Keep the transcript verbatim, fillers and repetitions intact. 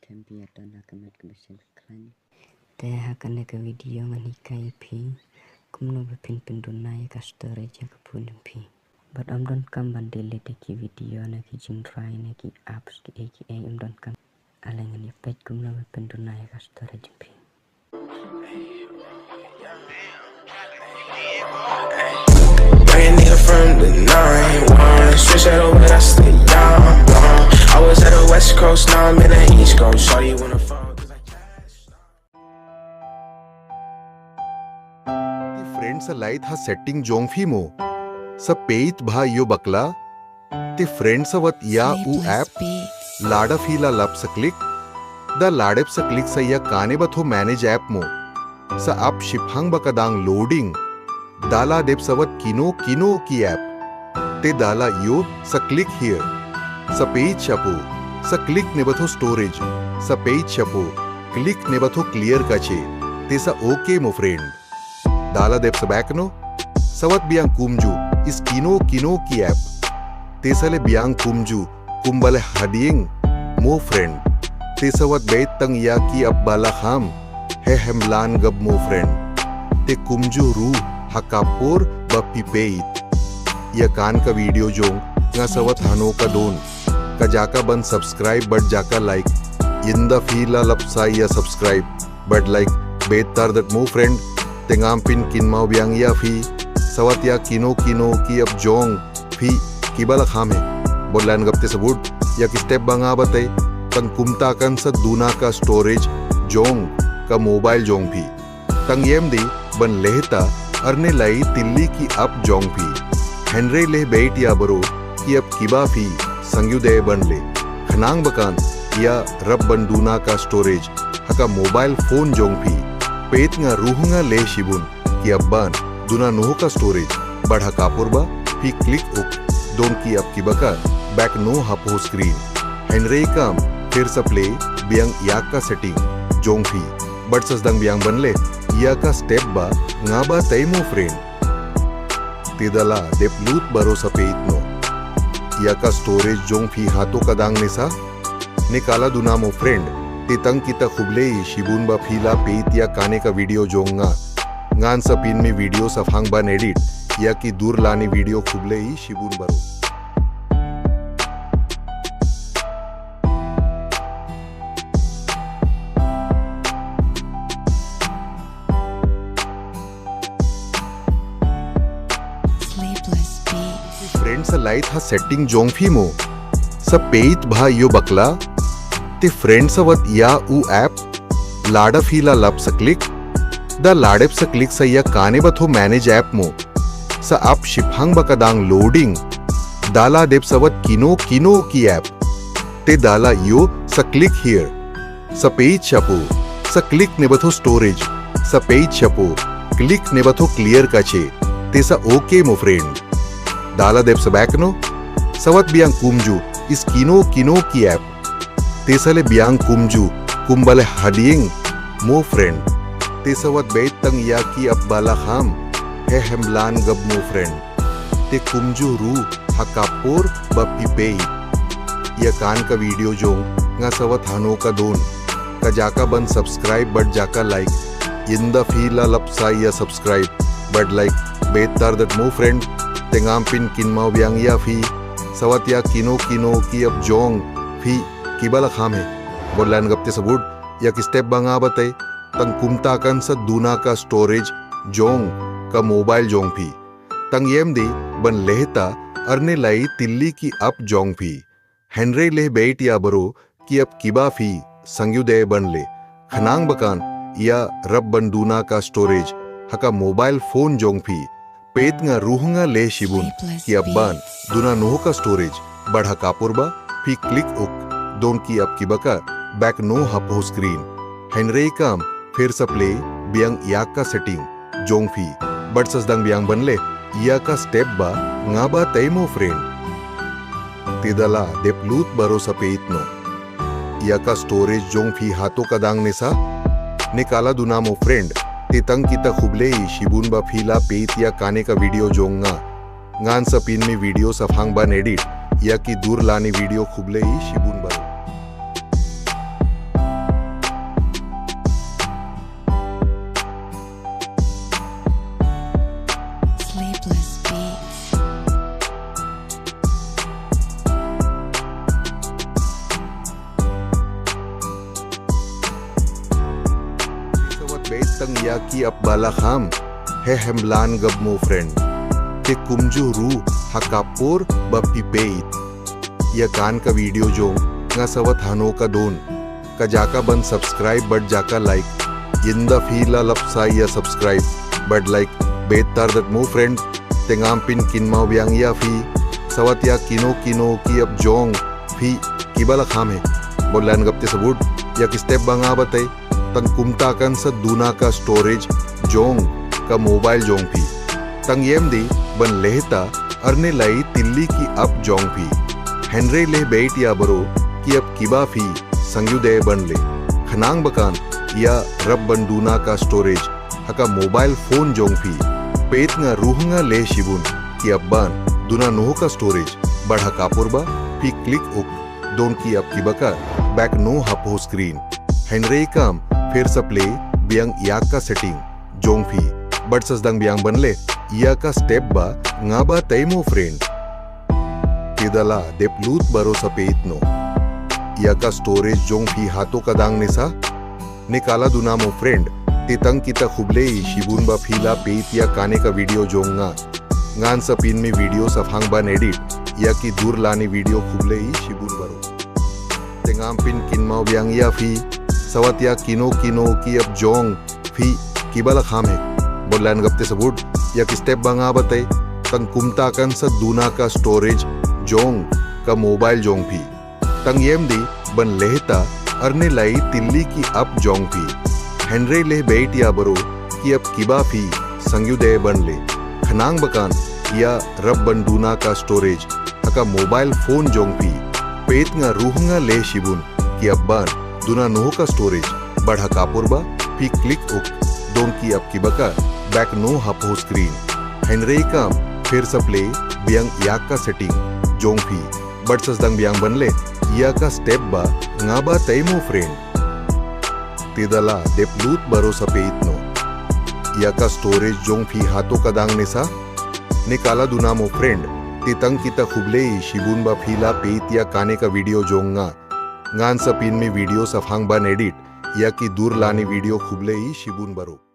Phi ïa don ha ka met kaba sngewkhlaiñ. Te ha kane ka video ngan hikai ïa phi kumno ba phin pynduna ïa ka storage ïa ka phone jong phi. Bad ym donkam ban delete ïa ki video ne ki jingrwai ne ki apps kiei kiei, ym donkam. Ale ngan ïa peit kumno ba pynduna ïa ka storage jong phi. Bring a nigga from the nine one. Switch that over, that's the young one. I was at the West Coast, now I'm in the East Coast. Shawty wanna fuck 'cause I cash. Te friend, sa lait ha setting jong phi mo. Sa peit bha ïoh bakla. Te friend, sa wat ïa u app. Lada phi la lap sa click. Da la dep sa click sa ïa kane ba thoh manage app mo. Sa ap shiphang ba ka dang loading. Da la dep sa wat kino kino ki app. Te da la ïoh sa click here. Sa peit shapoh. Sa click ne ba thoh storage. Sa peit shapoh. Click ne ba thoh clear cache. Te sa okay mo friend. Da la dep sa back noh. Sa wat biang kumjuh is kino kino ki app. Te sa leh biang kumjuh kumba leh hadien mo friend. Te sa wat beit tang ïa ki app ba la kham. He hemlan gap mo friend. Te kumjuh ruh ha ka por ba phi peit ïa kane ka video jong nga, sa wat hano ka don ka jaka ban subscribe bad jaka like. Ynda phi la lap sa ïa subscribe bad like, beit tar dat mo friend. Te ngam pynkynmaw biang ïa phi, sa wat ïa kino kino ki app jong phi kiba la kham hi. Bad lah gap te sa bud ïa ki step ba nga batai. Tang kumta kan sa duna ka storage jong ka mobile jong phi. Tang ym dei ban leh ta ar ne lai tylli ki app jong phi. Hynrei leh beit ïa baroh ki app kiba phi sngewdei ban leh, khnang ba kan ïarap ban duna ka storage ha ka mobile phone jong phi. Peit nga ruh nga leh shibun ki app ban duna noh ka storage, bad ha ka por ba phi click ok don ki app kiba ka back noh hapoh screen. Hynrei kam pher sa plie biang ïa ka setting jong phi. Bad sa sdang biang ban leh ïa ka step ba nga batai mo friend. Te da la dep lut baroh sa peit noh ïa ka storage jong phi hato ka dang ne sa ne ka la duna mo friend. Te tang kita khublei shibun ba phi la peit ïa kane ka video jong nga. Ngan sa pynmih video shaphang ban edit ïa ki dur lane video. Khublei shibun baroh. Friend, sa lait ha setting jong phi mo. Sa peit bha ïoh bakla. Te friend, sa wat ïa u app. Lada phi la lap sa click. Da la dep sa click sa ïa kane ba thoh manage app mo. Sa ap shiphang ba ka dang loading. Da la dep sa wat kino kino ki app. Te da la ïoh sa click here. Sa peit shapoh. Sa click ne ba thoh storage. Sa peit shapoh. Click ne ba thoh clear cache. Te sa okay mo friend. Da la dep sa back noh. Sa wat biang kumjuh is kino kino ki app. Te sa leh biang kumjuh kumba leh hadien mo friend. Te sa wat beit tang ïa ki app ba la kham. He hemlan gap mo friend. Te kumjuh ruh ha ka por ba phi peit ïa kane ka video jong nga, sa wat hano ka don ka jaka ban subscribe bad jaka like. Ynda phi la lap sa ïa subscribe bad like, beit tar dat mo friend. Te ngam pynkynmaw biang ïa phi, sa wat ïa kino kino ki app jong phi kiba la kham hi. Bad lah gap te sa bud ïa ki step ba nga batai. Tang kumta kan sa duna ka storage jong ka mobile jong phi. Tang ym dei ban leh ta ar ne lai tylli ki app jong phi. Hynrei leh beit ïa baroh ki app kiba phi sngewdei ban leh, khnang ba kan ïarap ban duna ka storage ha ka mobile phone jong phi. Peit nga ruh nga leh shibun ki app ban duna noh ka storage, bad ha ka por ba phi click ok don ki app kiba ka back noh hapoh screen. Hynrei kam pher sa plie biang ïa ka setting jong phi. Bad sa sdang biang ban leh ïa ka step ba nga batai mo friend. Te da la dep lut baroh sa peit noh ïa ka storage jong phi hato ka dang ne sa ne ka la duna mo friend. Te tang kita khublei shibun ba phi la peit ïa kane ka video jong nga. Ngan sa pynmih video shaphang ban edit ïa ki dur lane video. Khublei shibun baroh. ïa ki app ba la kham, he hemblan gab mo friend. Te kumjuh ruh, ha ka por ba phi peit ïa kane ka video jong nga, sawat hano ka don ka jaka ban subscribe bad jaka like. Ynda phi la lap sa ïa subscribe bad like beit tar dat mo friend, te ngam pynkynmaw biang ïa phi, sawat ïa kino kino ki app jong phi kiba la kham he. Bad lan gab te sa bud ïa ki step ba nga batai, tang kumta kan sa duna ka storage jong ka mobile jong phi. Tang ym dei ban leh ta ar ne lai tylli ki app jong phi. Hynrei leh beit ïa baroh ki app kiba phi sngewdei ban leh, khnang ba kan ïarap ban duna ka storage ha ka mobile phone jong phi. Peit nga ruh nga leh shibun ki app ban duna noh ka storage, bad ha ka por ba phi click ok, don ki app kiba ka back noh hapoh screen. Hynrei kam pher sa plie biang ïa ka setting jong phi bad sa sdang biang ban leh ïa ka step ba nga batai mo friend. Te da la dep lut baroh sa peit noh ïa ka storage jong phi hato ka dang ne sa ne ka la duna mo friend. Te tang kita khublei shibun ba phi la peit ïa kane ka video jong nga. Ngan sa pynmih video shaphang ban edit ïa ki dur lane video. Khublei shibun baroh. Te ngam pynkynmaw biang ïa phi, sawat ïa kino kino ki app jong phi kiba la kham he. Bad lan gab te sa bud ïa ki step ba nga batai, tang kumta kan sa duna ka storage jong ka mobile jong phi. Tang ym dei ban leh ta ar ne lai tylli ki app jong phi. Hynrei leh beit ïa baroh ki app kiba phi sngewdei ban leh, khnang ba kan ïarap ban duna ka storage ha ka mobile phone jong phi. Peit nga ruh nga leh shibun ki app ban duna noh ka storage, bad ha ka por ba phi click ok, don ki app kiba ka back noh hapoh screen. Hynrei kam pher sa plie biang ïa ka setting jong phi bad sa sdang biang ban leh ïa ka step ba nga batai mo friend. Te da la dep lut baroh sa peit noh ïa ka storage jong phi hato ka dang ne sa ne ka la duna mo friend. Te tang kita khublei shibun ba phi la peit ïa kane ka video jong nga. Ngan sa pynmih video shaphang ban edit ïa ki dur lane video. Khublei shibun baroh.